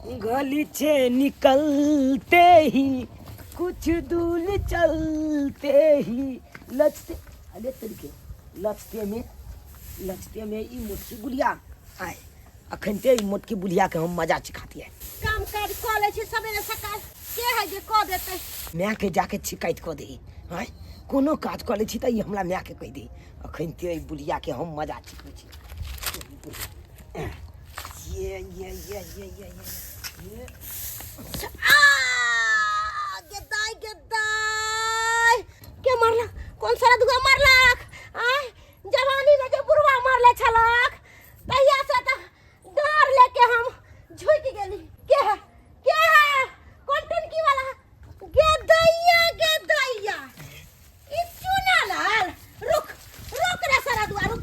गली से निकलते ही कुछ दूर चलते ही लचते अरे तरीके लचते में लचते में ई मोटकी बुढ़िया आय अखन ते ई मोटकी बुढ़िया के हम मजा चिखाती है। काम काज कऽ लै छी सवेरे सकाल, के है जे कऽ देतै? माय के जाके शिकायत कऽ दे। आय कोनो काज कऽ लै छी तऽ ई हमरा माय के कहि दे। अखन ते ई बुढ़िया के हम मजा चिखबै छी। ये ये ये ये ये ये ये। आ गे दाई, गे दाई, के मारलक? कोन सारा दुआ मारलक? आय जवानी में जे बुढ़वा मारले छलक तहिया से तऽ डाँर लेके हम झुकि गेली। के है, के है, कोन टुनकी वाला? गे दैया, गे दैया, ई चुना लाल, रुक रुक रे सारा दुआ, रुक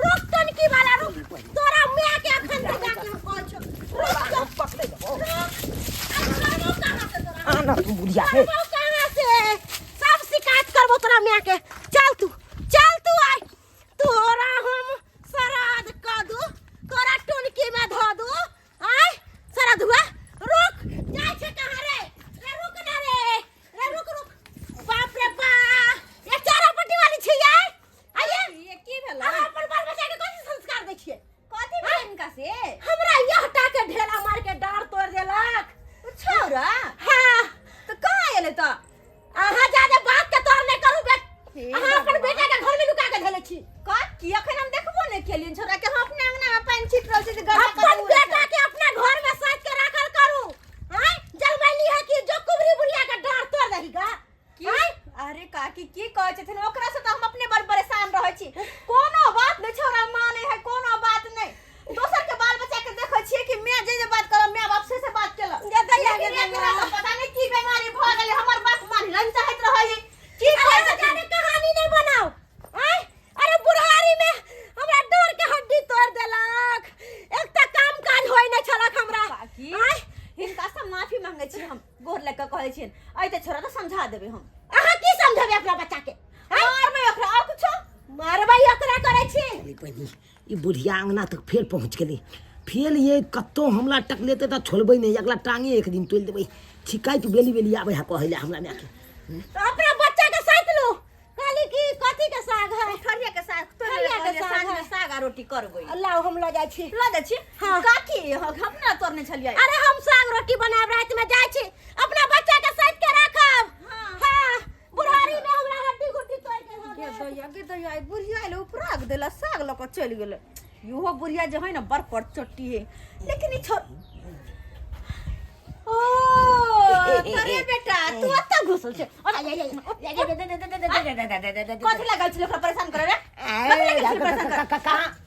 रुक टुनकी वाला रुक, तोरा माय के अखन तक जाके हम कहै छौ, रुक हम पकड़े देबो। रुक। आ करबो कहाँ से तोरा? आना तू बुढ़िया के। करबो कहाँ से? सब शिकायत करबो तोरा माय के। चल तू, चल तू आय, तोरा हम श्राद्ध कऽ दू, तोरा टुनकी में धऽ दू। आय श्राद्ध हुआ, रुक जाइ छै कहाँ रे? रे रुक ना रे, रे रुक रुक। बाप रे बाप, ये चारा पट्टी वाली छी ये। आइए। ये की भेलै? अहाँ अपन बाल बच्चा के कथी संस्कार दै छियै? कथी भेलै हिनका से? हमरा यह टा के ढेला मार के डाँड़ तोड़ देलक। ओ छौरा? हाँ। तऽ कहाँ एलै तऽ? अहाँ जादे बात के तोड़ नहि करू बेट। हे अहाँ अपन भगवान। बेटा के घर में लुका के धैले छी। का की अखन हम देखबो नहि केलियन छौरा के, हम अपने अंगना में पानि छीट रहल छी तऽ गरमा अपन कतौ उड़ै बेटा छै। के अपना घर में साइज के राखल करू। आय जलमैली है कि जो कुबरी बुढ़िया के डाँड़ तोड़ दही गा? की? आय? अरे काकी की कहै छथिन, ओकरा से तऽ हम अपने बड़ परेशान रहै छी। कोनो बात नहि छौरा मानै है, कोनो बात नहि। दोसर के बाल बच्चा के देखै छियै कि माय जे जे बात करब माय बाप से से बात केलक। गे दैया, गे लेकिन दैया। एकरा तऽ पता नहि की बीमारी भऽ गेलै, हमर बात मानै नहि चाहैत रहै है। की अरे कहै छथिन? जाने कहानी नहि बनाओ। आय अरे बुढ़ारी में हमरा डर के हड्डी तोड़ देलक। एक तऽ काम काज होय नहि छलक हमरा। काकी, आय? हिनका से माफी मांगे छी हम, गोर लग के कहै छियनि, अइते छोरा तऽ समझा देबै हम। अहाँ की समझेबै अपना बच्चा के? आय? मारबै ओकरा और कुछो? मारबै ओकरा करै छी। अरे बहिनी, ई बुढ़िया अंगना तक फेर पहुँच गेलै। फेर ये कतौ हमला टकलेतै तऽ छोड़बै नहि, अगला टांगे एक दिन तोड़ि देबै। छिकाइत बेली बेली आबै है कहै लए हमरा मायके। तऽ अपना बच्चा के साइत लू। कहली कि कथी के साग है? ठरिया के साग, तोड़ि ठरिया के लेलकै, साग साँझ में है। साग आ रोटी करबै। लाउ हम लऽ जाइ छी। लऽ जाइ छी? हाँ। काकी, हम ना तोड़ने छलियै। अरे हम साग रोटी बनायब राति में जाइ छी, अपना बच्चा के साइत के राखब। हाँ। हाँ, बुढ़ारी में हमरा हड्डी गुड्डी तोड़ के धऽ गे देत। दैया, गे दैया, ई बुढ़िया एलै उपराग देला साग लऽ कऽ चलि गेलै। इहो बुढ़िया जे है ना बड़ परचट्टी है, लेकिन ई छोड़ ओ अरे बेटा तू ओतऽ घुसल छै। कथी लागल छलै ओकरा परेशान करे रे? कथी लागल छलै परेशान करे?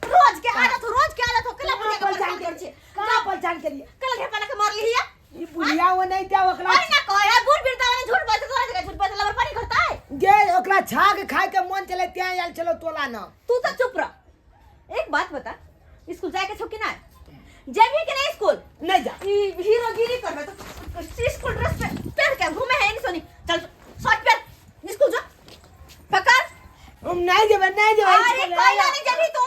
रोज के आदत हो, रोज के आदत हो, कला बुढ़िया के परेशान करै छै। कहाँ पहचान के लिए? कला ढेपा के मारली हिया। ई बुढ़िया वो नहीं था ओकरा। अरे ना कहे है, बूढ़ बिरदा वाला झूठ बोलते, तोरा जगह झूठ बोलते, लबर पानी करता है। गे ओकरा छाग खाए के मन चले त्यां आयल चलो तोला न। तू तो चुप रह। एक बात बता, स्कूल जाए के छौ कि ना? जेबही कि नहीं स्कूल? नहीं जा। ई हीरोगिरी करबे तो स्कूल ड्रेस पे पहन के घूमे है नहीं सोनी। चल शर्ट पहन स्कूल जा, पकड़। हम नहीं जेबे, नहीं जेबे अरे स्कूल। कैला नहीं जेबही तू?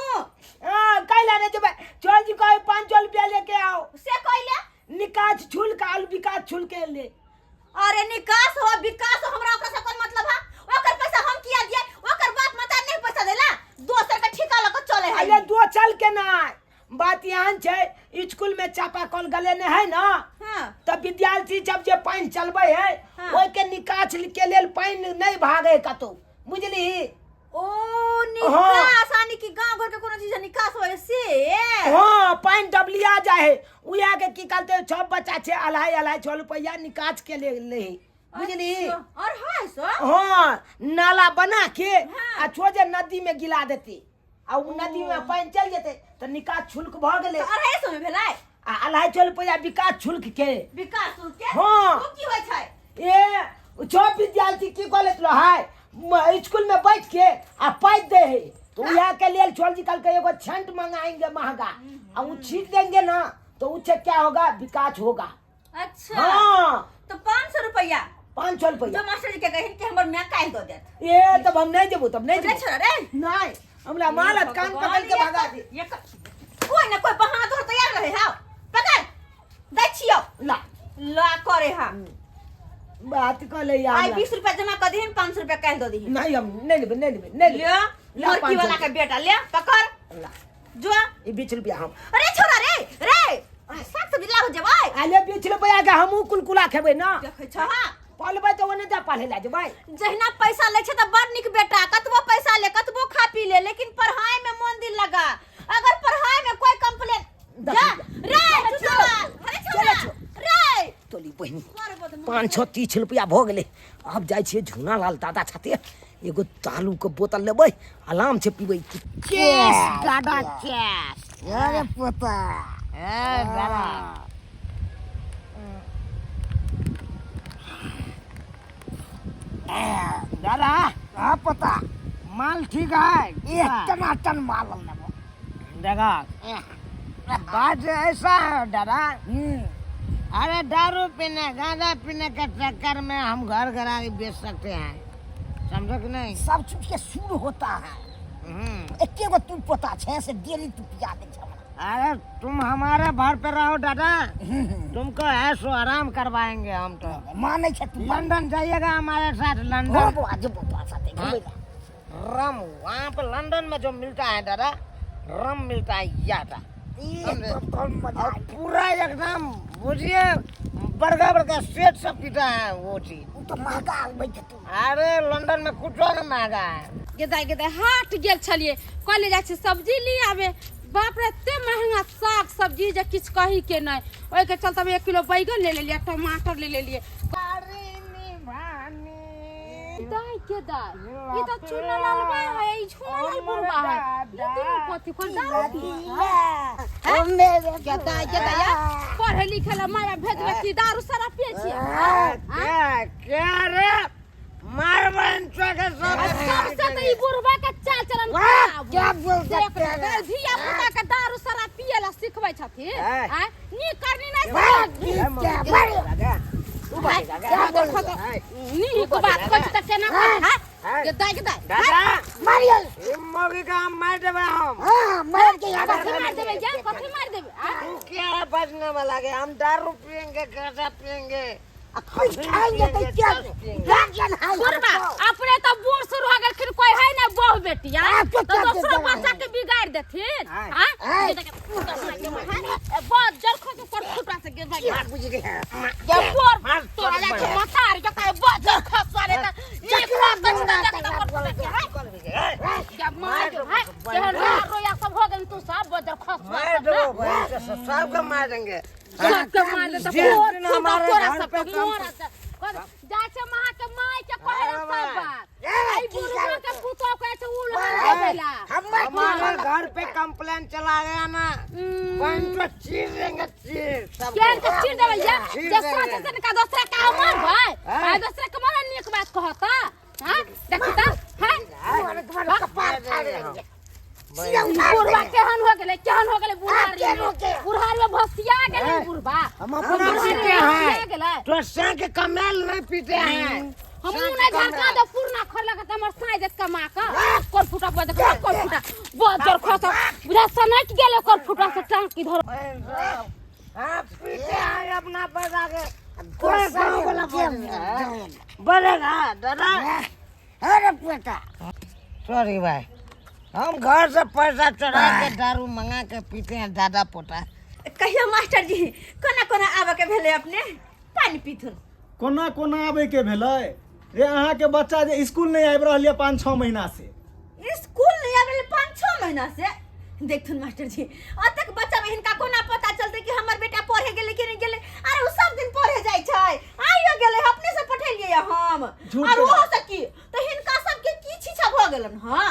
हां कैला नहीं जेबे। चल जी कहे 500 रुपया लेके आओ। से कैला? निकास छुल के आलू विकास छुल के ले। अरे निकास हो विकास हो, हमरा ओकरा से कोन मतलब है? ओकर पैसा हम किया दिए? ओकर बाप मता नहीं पैसा देला, दोसर के ठिका लक चले है। अरे दो चल के ना बात यहाँ छै, स्कूल में चापाकल गले ने है ना। हाँ। तब विद्यार्थी जब जे पानि चलबै है, हाँ। ओहि के निकास के लेल पानि नहीं भागे कतौ, बुझली? ओ निकास, यानी कि गांव घर के कोनो चीज निकास होय से। हाँ, पानि डबलिया जाए है, उया के की कहते सब बच्चा छै अढ़ाई अढ़ाई 6 रुपया निकास के ले ले, बुझली? अच्छा, और है सो? हाँ, नाला बना के हाँ। आ छो जे नदी में गिला देती, आ उ नदी में पानि चल जेतै तऽ निकास शुल्क भऽ गेलै। तऽ 250 में भेलै? आ 250 रुपया विकास शुल्क के। विकास शुल्क के? हाँ। उ की होइ छै? ए सब विद्यार्थी की कहलैत रहै, स्कूल में बैठ के आ पाइ दे है, तो उहा के लेल छोल जी कहलकै एगो छंट मंगाएंगे महंगा, आ उ छीट देंगे ना तो उससे क्या होगा, विकास होगा। अच्छा। हाँ। तो 500 रुपया। 500 रुपया। जो मास्टर जी के कहिन कि हमर माय काल्हि दऽ देत। ए तब हम नहीं जेबो, तब नहीं नहीं जेबो। छोड़ा रे। नहीं, हमरा मारत कान पकड़ के भगा दे। ये कोई ना कोई बहाना तोहर तैयार रहे। हाँ पकड़। दै छियौ। ला। ला करे हा। बात कह ले यार। आइ 20 रुपया जमा कर दिहिन, 500 रुपया काल्हि दऽ दिहिन। नहीं, हम नहीं लेबे, नहीं लेबे, नहीं ले। लेबे। ला, लड़की 500 वाला के बेटा, ले पकड़। ला। जो। ई 20 रुपया हम। अरे छोरा रे रे, साग सब्जी लाओ जेबै। अले 20 रुपया के हमहूँ कुलकुला खेबै ना। देखै छह? पलबै तऽ ओने जा पढ़े ला जेबै। जहिना पैसा लै छै तऽ बड़ नीक बेटा, कतबो पैसा ले, कतबो खा पी ले, लेकिन पढ़ाई में मन दिल लगा। अगर पढ़ाई में कोई कंप्लेन दस जा रुपया। रे चुसवा, अरे छोरा चलै छौ। रे तोली बहिनी। बड़ बदमाश। 530 रुपया भऽ गेलै। आब जाइ छियै झूना लाल दादा छथिन, एगो दारूके बोतल लेबै, आराम से पीबै। चेस दादा, चेस। अरे पोता, ए दादा, दादा। हाँ पोता, माल ठीक है? एक टनाटन माल लेबो। देखा, बात ऐसा है दादा, अरे दारू पीने गांजा पीने के चक्कर में हम घर घरारी बेच सकते हैं, समझो कि नहीं? सब चीज के सुर होता है। एके गो तू पोता छै से डेली तू पिया दै छै हमरा। अरे तुम हमारे घर पे रहो दादा, तुमको ऐसो आराम करवाएंगे हम तो। मानै छै तू। लंदन जाइएगा हमारे साथ। हो। लंदन। बौआ, जेबो तोरा साथे घुमै ला। रम वहाँ पे लंदन में जो मिलता है दादा, रम मिलता है याटा। ई समझे? तब तोहर मजा और आई। पूरा एकदम बुझिए बड़का बड़का सेठ सब पीता है वो चीज। उ तऽ महगा आबै छै तू। अरे लंदन में कुछ न महंगा है। गेदाय गेदाय, हाट गेल छलियै, कहले जाइ छी सब्जी ली आबे। बाप रे, एते महंगा साग सब्जी जे किछु कही के नहि। ओहिके चलते हम 1 किलो बैगन ले लेलियै, टमाटर ले लेलियै। दाय के दाय, ई तऽ चूना लालबा है, ई झूना लाल बुढ़बा है। ई दुनू कथी कोन दारू पियै है? ओ मेरे। गेदाय गेदाय, पढ़े लिखे ला माय बाप भेजबै की दारू शराब पियै छियै? क्या क्या रे, मार बहन के सब। सबसे तऽ ई बुढ़बा के चाल चलन वाह, खराब। क्या बोल सकते हैं? धिया पुता के दारू शराब पिए ला सिखबै छथिन। हैं? आँय, नीक करनी नहि। वाह, क्या बड़े। नीक बात कहै छी तऽ केना कहै हैं? गे दाइ, गे दाइ। दादा। मारियल। ई मौगी का हम मार देबे हम। हाँ, मार के याद। कथी मारि देबै गे? कथी मारि देबै आँय? तू क्या है बजने वाला के? हम दारू पियेंगे, गांजा पियेंगे, कुछ खाएंगे तो क्या गार्जियन है? बुढ़बा अपने तऽ बूढ़ सूढ़ हो गेलखिन, कोई है ना बहु बेटी आँय? आ, तो तऽ क्या दोसरो देता है? बच्चा के बिगाड़ देथिन। आँय। आँय? आँय। गे दाइ, ए, बहुत जल खो के पर फुटा से गे भाई। मार बुझ गए। ये बोर मार। तोरा जाइ छै मतार के तऽ बहुत जल खो सारे तऽ नीक बात कहै छै तऽ देखतऽ पर फुटा के हैं? या मार जो है केहन रोया रोया सब हो गेल तू सब बजर खस। मार दो बहन के सब, सबको मार देंगे। सबके मार दे तऽ जिस कोर दिन फुटा हमारे तोरा घर सब पे के कम तोरा सब जाइ छै महा के माय के कहै अरे सब भाई। बात। एहि बुढ़वा के पुतोह कहै छै उल देबै ला। हमारे घर पे कंप्लेन चला गया ना बहन तो चीर देंगे, चीर सबको। केहन के चीर देबै या चीर जे देंगे। सोचे से का दोसरा के हम मारबै? हैं? आ दोसरा के मारे नीक बात कहता हां, देखी त हैं। तुम्हारे तुम्हारे कपार फाड़ देंगे, सीधा उठा। बुढ़वा केहन हो गेलै, केहन हो गेलै बुढ़ारी केहन हो में? गेलै? बुढ़ारी में भसिया गेलै बुढ़वा। हम अपना बुढ़ारी पीते में भसिया हैं गेलै। तो सै के कमेल नहीं पीते हैं। हम नहि झरका दे पुरना खोलक त हमर साँझ देत कमा क। कोन फुटा बज, कोन फुटा बहुत जोर खस बुझा सनक गेलै कोन फुटा से टांग की धर। हाँ, पीते हैं अपना पैसा के। कोई गाँव वाला बोलेगा दादा? अरे पोता। सॉरी भाई, हम घर से पैसा चढ़ा के दारू मंगा के पीते हैं दादा पोता। कहियो मास्टर जी, कोना कोना आबऽ के भेलै? अपने पानि पीथुन। कोना कोना आबैके भेलै रे? अहाँके बच्चा जे स्कूल नहि आबि रहल यऽ 5-6 महीना से। स्कूल नहीं आबे 5-6 महीना से? देखथुन मास्टर जी, अतक बच्चा में हिनका कोना पता चलतै कि हमर बेटा पढ़े गेलै कि नहि गेलै? अरे ओ सब दिन पढ़े जाइ छै, आइयो गेलै, अपने से पठेलियै हम। झूठ और के ओहो से की तऽ हिनका सबके की छीछा भऽ गेलन? हँ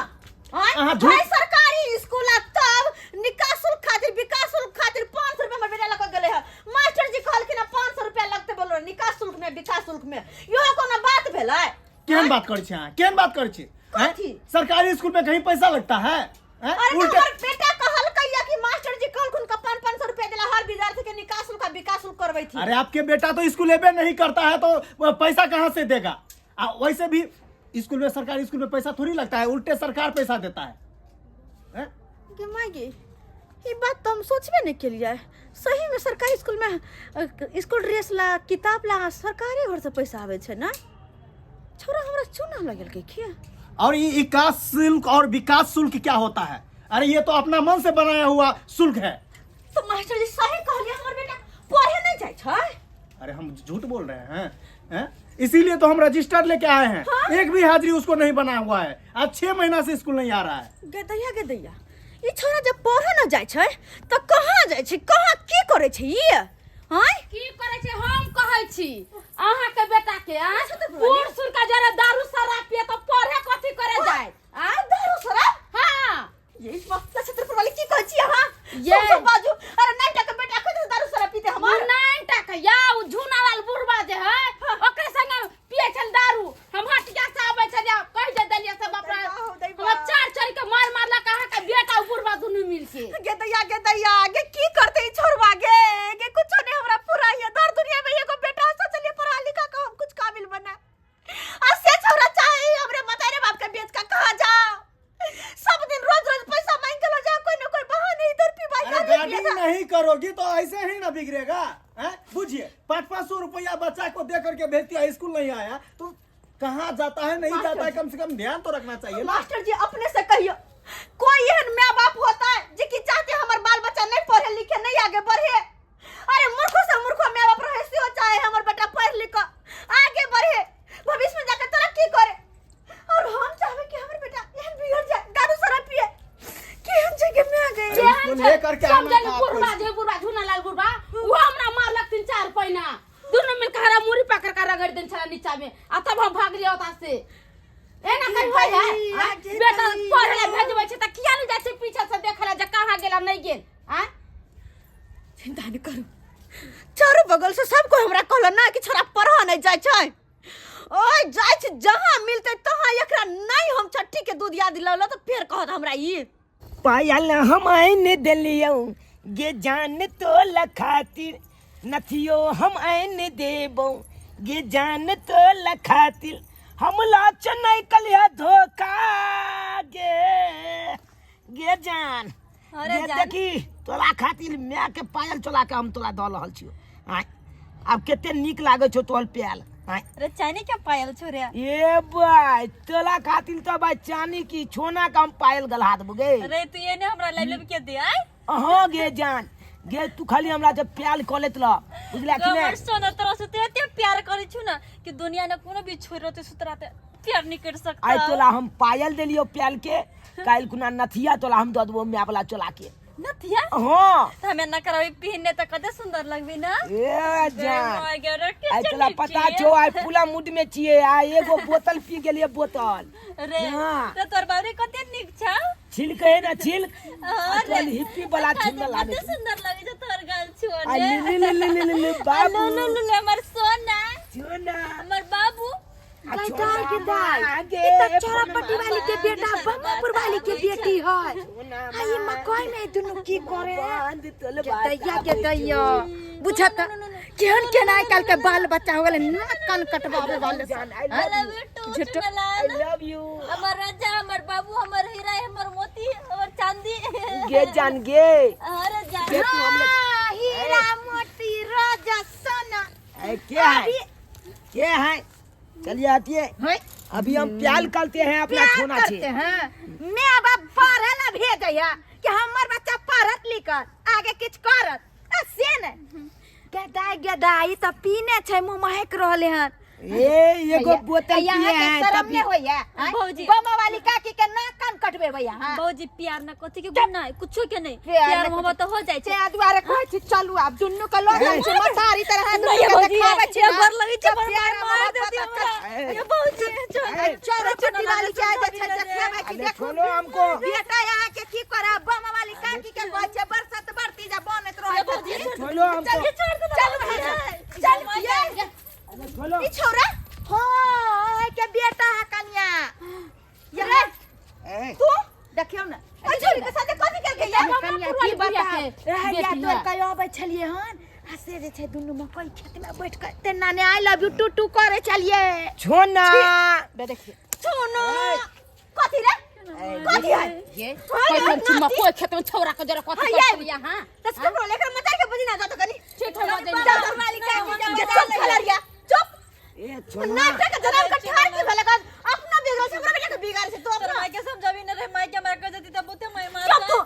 आँय? अहाँ झूठ- भाई, सरकारी स्कूल आ तब निकास शुल्क खातिर, विकास शुल्क खातिर 500 रुपया हमर बेटा लऽ कऽ गेलै हँ। मास्टर जी कहलखिन हँ 500 रुपया लगतै बोलो निकास शुल्क में, विकास शुल्क में। इहो कोनो बात भेलै? केहन बात करै छी अहाँ, केहन बात करै छी हैं? कथी? सरकारी स्कूल में कहीं पैसा लगता है, हैं? अरे तो उल्टे हमर बेटा कहलकै या कि मास्टर जी कहलखुन का 500-500 रुपया देला हर विद्यार्थी के निकास शुल्क आ विकास शुल्क करबै थी। अरे आपके बेटा तो स्कूल एबे नहीं करता है तो वह पैसा कहाँ से देगा? आ वैसे भी स्कूल में, सरकारी स्कूल में पैसा थोड़ी लगता है, उल्टे सरकार पैसा देता है, हैं? गे माय गे, ई बात तऽ हम सोचबे नहि केलियै। सहीमे सरकारी स्कूलमे स्कूल ड्रेस ला, किताब ला सरकारे घरसँ पैसा आबै छै ने। छोरा हमरा चूना लगेलकै किया? और ये विकास शुल्क और विकास शुल्क क्या होता है? अरे ये तो अपना मन से बनाया हुआ शुल्क है। तऽ मास्टर जी सही कहलियै, हमर बेटा पढ़े नहि जाइ छै। अरे हम झूठ बोल रहे हैं, हैं? इसीलिए तो हम रजिस्टर लेके आए हैं। हाँ? एक भी हाजिरी उसको नहीं बना हुआ है, आज 6 महीना से स्कूल नहीं आ रहा है। गेदैया गेदैया, ई छोरा जब पढ़े न जाइ छै तऽ कहाँ जाइ छै, कहाँ की करै छै ई? आँय, की करै छै हम कहै छी अहाँके बेटा के? आँय, बूढ़ सुर का जरा दारू शराब पिए तऽ पढ़े कथी करे जाए? आँय, दारू शराब? हाँ। ये इस वक्त छत्रपुर वाली की कहै छी अहाँ? ये। सब बाजू। अरे नहीं टका बेटा खुद दारू शराब पीते हमार। नाइन टका या उ झूना वाल बुढ़वा जे है ओकरे संग पिए छल दारू। हम हटिया से आबै छलियै, कहि जे देलियै से बाप रे, हमरा चार चोरी के मार मारलक अहाँके बेटा उ बुढ़वा दुनू मिल के। गे दैया गे दैया गे, की करते ई छोड़वा गे? गे कुछो नहीं हमरा पूरा ये दर दुनिया में एगो बेटा सोचलिए पढ़ा लिखा के हम कुछ काबिल बना, आ से छोरा चाहे हमरे मतारे बाप के बेच के कहा जाओ। सब दिन रोज रोज पैसा मांग के लो जाओ, कोई ना कोई बहाने इधर पीवाई। अरे गार्डिंग नहीं करोगी तो ऐसे ही ना बिगड़ेगा, हैं? बुझिए, 500-500 रुपया बच्चा को दे करके भेजती है, स्कूल नहीं आया तो कहाँ जाता है नहीं जाता है, कम से कम ध्यान तो रखना चाहिए ना। मास्टर जी अपने से कहियो, कोई एहन माँ बाप होता है जे कि चाहते हमर बाल बच्चा नहीं पढ़े लिखे नहीं आगे बढ़े? अरे मूर्खो से मूर्खो माँ बाप रहे से चाहे हमर बेटा पढ़ लिख के आगे बढ़े, भविष्य में जाकर तरक्की करे, और हम चाहबे कि हमर बेटा एहन बिगड़ जाए, दारू शराब पिए, केहन जगह में आ गए। अरे उसको ले करके आना समझल था आपको। बुढ़वा जे बुढ़वा झूना लाल बुढ़वा वो हमरा मारलक 3-4 पैना, दुनू मिल के हरा मुरी पकड़ के रगड़ देन छला नीचा में, आ तब हम भाग लिया ओता से। एना कहीं होय है? आँय? बेटा पढ़े ला भेजबै छै त किया नहीं जाइ छै पीछा से देखै ला जे कहाँ गेला नहीं गेल? आँय, चिंता नहीं करू, चारू बगल से सब कोई हमरा कहल ना कि छोरा पढ़ नहीं जाइ छै। ओए जाइ छै जहाँ मिलते तहाँ एकरा नहीं हम छठी के दूध याद दिलौल तो फेर कहत हमरा ई। पायल हम आइन देलियौ गे जान तोला खातिर, नथियो हम आइन देबौ गे जान तोला खातिर, हम लाच नहीं कलिया धोखा गे गे जान। अरे गे जान। देखी तोरा खातिर माय के पायल चोला के हम तोरा दऽ रहल छियौ। आँय, आब कते नीक लागै छौ तोहर पायल। आँय, अरे चानी के पायल छोरे? ए भाई तोला खातिर तो भाई चानी की छोना का हम पायल गलहा देबो गे। अरे तू ये ने हमरा लाइव के दे आय। हाँ गे जान गे, तू खाली हमरा जब प्याल कऽ लेत रह, बुझला कि हमर नहीं? सोना तोरा से ते एते प्यार करै छु ना कि दुनिया ने कोनो भी छोड़ रहते सुतरा ते प्यार नहीं कर सकता। आइ तोला हम पायल देलियो प्याल के, काल्हि कुना नथिया तोला हम दऽ देबो my वाला चोला के। नथिया? हाँ। त हमें न कराबी पहिनने त कते सुंदर लगबी ना। ए जान, गे गे रे, आइ के तोला नीक पता छियै। छौ आइ पूरा मूड में छियै, आइ एगो बोतल पी गेलियै बोतल। रे, हाँ। रे तोर बाबरे कते नीक छौ। छिलक है ना छिलक, हाँ रे। तोहर हिप्पी वाला अच्छा, छिलक लागै कते छौ। सुंदर लगै छौ तोहर गाल छुअने। आ ले ले ले ले ले ले बाबू। लो लो लो ले हमर सोना। सोना। हमर बाबू। आ गाय छोना के दाय। आगे, ई त चोरापट्टी वाली के बेटा बमापुर वाली के बेटी है। आ ई मकई में दुनू की करे? बांध तोल के दैया के दैया, बुझत केहन केहन आइ काल्हि के बाल बच्चा हो गेलै, नाक कान कटवावे वाले सब। I I love you too, झूठो। चुनलाल। I love you. हमर राजा, हमर बाबू, हमर हीरा, हमर मोती, हमर चांदी। गे जान गे। अरे जान। गे तू हमले। हाँ, हीरा मोती राजा सोना। ए, क्या है क्या है? चलिए आती है, अभी हम प्याल करते हैं अपना प्यार छोना करते छे। हैं मैं बाप पढ़े ला भेजैया कि हमर बच्चा पढ़त लिखत आगे किछ करत, आ से नहीं गदाई गदाई त पीने छै, मुंह महक रहले हन। ए एगो बोतल यहाँ पिए के हैं शर्म तभी नहीं होइया? आँय? भौजी। बमा वाली काकी के नाक कान कटबे भैया। हाँ भौजी प्यार ना कथी के गुण है, कुछो के नहीं, प्यार प्यार ना मोहब्बत हो जाय छै। ते दुआरे कहै छी चलू आब दुन्नू के लऽ जाइ छी मतारी तरह दुन्नू नहीं के भौजी, देखाबै छी ये ना। गोर लगै छै, तऽ बड़ प्यार मार मोहब्बत देती तऽ हमरा। ये भौजी, चल। चोरा चोटी वाली के आइ छै देखेबै कि अरे देखू छोड़ो हमको। बेटा यहाँ के की करे। बम वाली काकी के कहै छै बरसत बरती जा बनैत रहै छथिन। छोड़ो हमको। चल भाई चल ये अरे छोड़ो। ई छौरा हाँ के बेटा है कनिया ये रे। ए, तू देखियौ ना ओइ छौरी के साथे कथी केलकै ये? कनिया की बुढ़िया बताउ के रहैया बेटी तोर है। कहियो अबै छलियै हन आ से जे छै दुनू मकई खेत में बैठ के तेना ने I love you too too करे छलियै। छोना। बे देखिए छोनो कथी रे? कथी है ये कोई कोन छी मकोई खेत में छौरा के जरा कथी हाँ, ये। कर यहाँ दस कपड़ो लेकर मचाई के बजना जा तो कनी ठीक है जाओ जाओ मालिक चुप खलरिया चुप ए छोना नाटक के जन्म का ठार की भेलक अपना बिगड़ल छै हमरा बेटा के बिगाड़ छै तो तोर अपना माय के समझाबी न रे माय के हमरा कह देती त बहुते माय मार चुप तू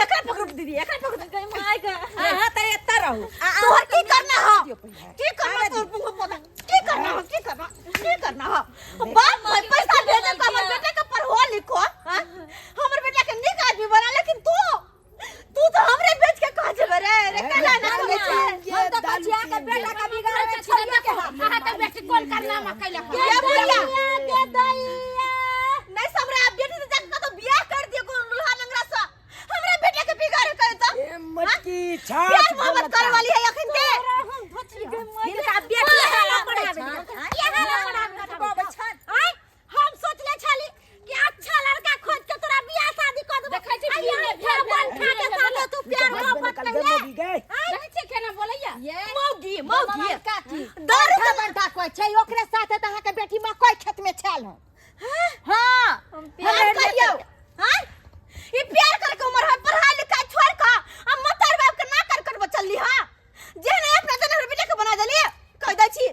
एकरा पकड़ दीदी एकरा पकड़ गई माय के हां त एता रहू तोहर की करना हो की करना तोर मुंह पता की करना हो की करना की करना हो बाप माय पैसा भेजे के हमर बेटा के पढ़ो लिखो हां हमर बेटा के नीक आदमी बना लेकिन तू तू तो हमरे बेच के कह जेबे रे रे केना ना करे छै हम त कचिया के बेटा के बिगाड़े में छोड़िए के हम अहाँ के बेटी कोन कारनामा कैलक ये बुढ़िया के दैया नहीं हमरा बेटी से जाके कतौ बियाह कर दियो कोनो दुल्हा नंगरा से हमरा बेटा के बिगाड़े करे तो ए मटकी छाछ प्यार मोहब्बत बोलता। करे वाली है अखन के हिनका बेटी यहाँ पढ़ावे यहाँ पढ़ावे आय हम सोचले छली कि अच्छा लड़का खोज के तोरा बियाह शादी कर देबो देखै छी आ यहाँ भेल बन खा के साथे तू प्यार घर में मोहब्बत निकल कैले गए मोगी गए देखै छी केना बोलैया मौगी मौगी काकी दारू के बंटा कोई छै ओकरे साथे त अहाँ के बेटी मकई खेत में छल हो हां हम प्यार करियो हां ई प्यार करे के उम्र है पढ़ाई लिखाई छोड़ के आ मतार बाप के ना कर कर बचली हां जे नहीं अपना जन हमर बेटा के बना देली कह दै छी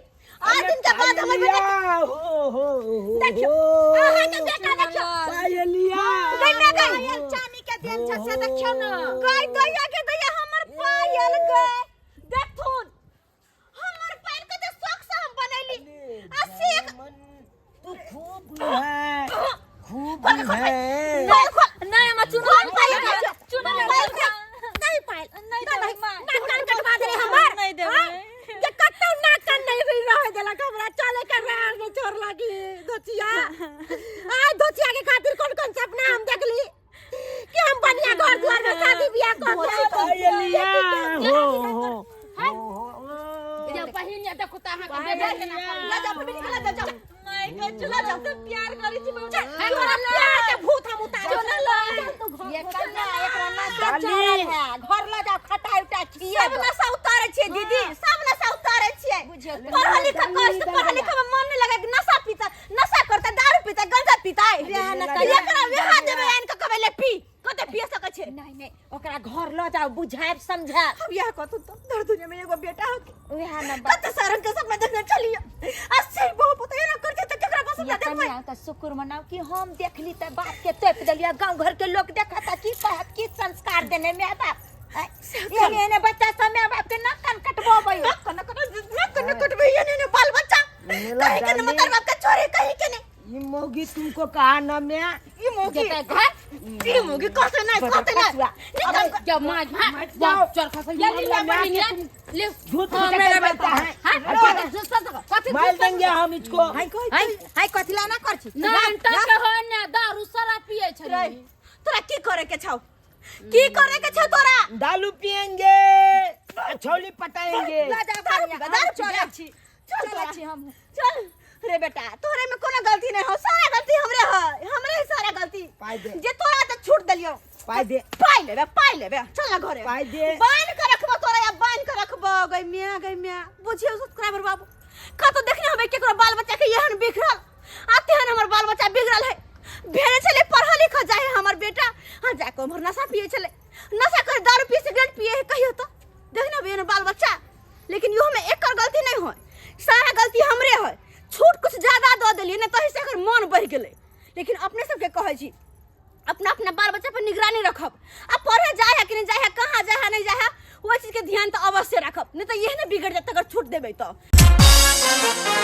आठ दिन के बाद हमर बेटा पायलिया, हो हो हो देखियो, हो। अहाँ के बेटा देखियो पायलिया गई ना गई चानी के देन छै से देखियौ न गई दैया के दैया हमर पायल गई देखथुन हमर पायल के तऽ शौक से हम बनैली आ से तू खूब है खूब है पायल खोल नहीं हम चुना खोल पायल देखियो। चुना पायल खोल। नहीं पायल नहीं नहीं देबै नहीं माय। नाक कान कटवा देले हमर नहीं देबै। हाँ? जे कतौ नाक कान नहीं रही रहे देलक हमरा चले के रार में छोड़ लगी धोतिया आय धोतिया के खातिर कौन कौन सपना हम देखली कि हम बढ़िया घर द्वार में शादी बियाह कर देब। पायलिया हो हो हो ये बहिन ये देखो त अहाँ के बेटा केना करैया ला जाओ अपने बेटी के ला जाओ जाओ माय के चुना तो प्यार करै छी बहुत तोरा प्यार के भूत हम उतारे ये कन्या एकरा नशा डाली। चढ़ल है घर ल जाओ खटाई उटा खिए सब नशा उतारे छियै दीदी सब नशा उतारे छियै बुझियौ तऽ। पढ़ल लिखल कष्ट पढ़ल लिखल में मन नहीं लगे नशा पीता नशा करता दारू पीता गंजा पीता बियाह न करियै। एकरा विहा देबै आनि के कहबै ले पी कते पी सकै छै नहीं नहीं ओकरा घर ल जाओ बुझायब समझायब हम यह कहतु तो दर दुनिया में एगो बेटा हो के उएह न बात कते सारन के सपना देखने चलियो आ से बहु पुत एना करते त केकरा बस ये ना देखबै कन्या त शुक्र मनाओ कि हम देखली त बाप के तोप देलिया गांव घर के लोग देखता की कहत की संस्कार देने माय बाप एने एने बच्चा सब माय बाप के नाक कान कटबोबै ना कन कन ना कन कटबै एने एने बाल बच्चा मेला कहीं के न डाली। मतर बाप के छोड़े कहीं के नहीं ई मौगी तुमको कहा न मैं ई मौगी जेतै घर ई मौगी कहते नहीं कहते नहीं अबे जब माँ हाँ जाओ। चल खसल ये ले बहिन ये ले झूठ हाँ, फूट मेरा के बेटा बोलता है हाँ कथी झूठ कथी मार देंगे हम इसको हाय हाय कथी ला ना कर छी ना अंटा के हो ने दारू शराब पिए छै तोरा की करे के छौ की करे के छौ तोरा दारू पियेंगे छौली पटाएंगे ला जा दारू कन्या, पीबे, हम दारू चलै पीबे। छी चल चलै तोरा। छी हम चल रे बेटा तोरे में कोनो गलती नहीं हो सारा गलती हमरे है हमरे है सारा गलती पाई दे। जे तोरा त छूट देलियो पाई दे। पाई लेबे पाई लेबे चल ना घरे पाई दे। बांध के रखबो तोरा या बांध के रखबो गई मियां गई मियां बुझियो सब्सक्राइबर बाबू कतो देखने हमें केकरो बाल बच्चा के एहन बिखरल आ तेहन हमर बाल बच्चा बिगड़ल है भेजे छले पढ़ल लिखल जाए हमर बेटा हाँ जाके उम्हर नशा पिए छले नशा कर दारू पिए सिगरेट पिए है कहियो तो देखना भी बाल बच्चा लेकिन इहो में एकर गलती नहीं होय सारा गलती हमरे होय छूट कुछ ज्यादा दऽ देलियै ने तही से एकर मन बढ़ि गेलै लेकिन अपने सबके कहै छी अपना अपना बाल बच्चा पर निगरानी रखब आ पढ़े जाए है कि नहीं जाए है कहाँ जाए है नहीं जाए है ओहि चीजके ध्यान तऽ अवश्य राखब नहीं तऽ इएह ने बिगड़ जायत अगर छूट देबै तऽ।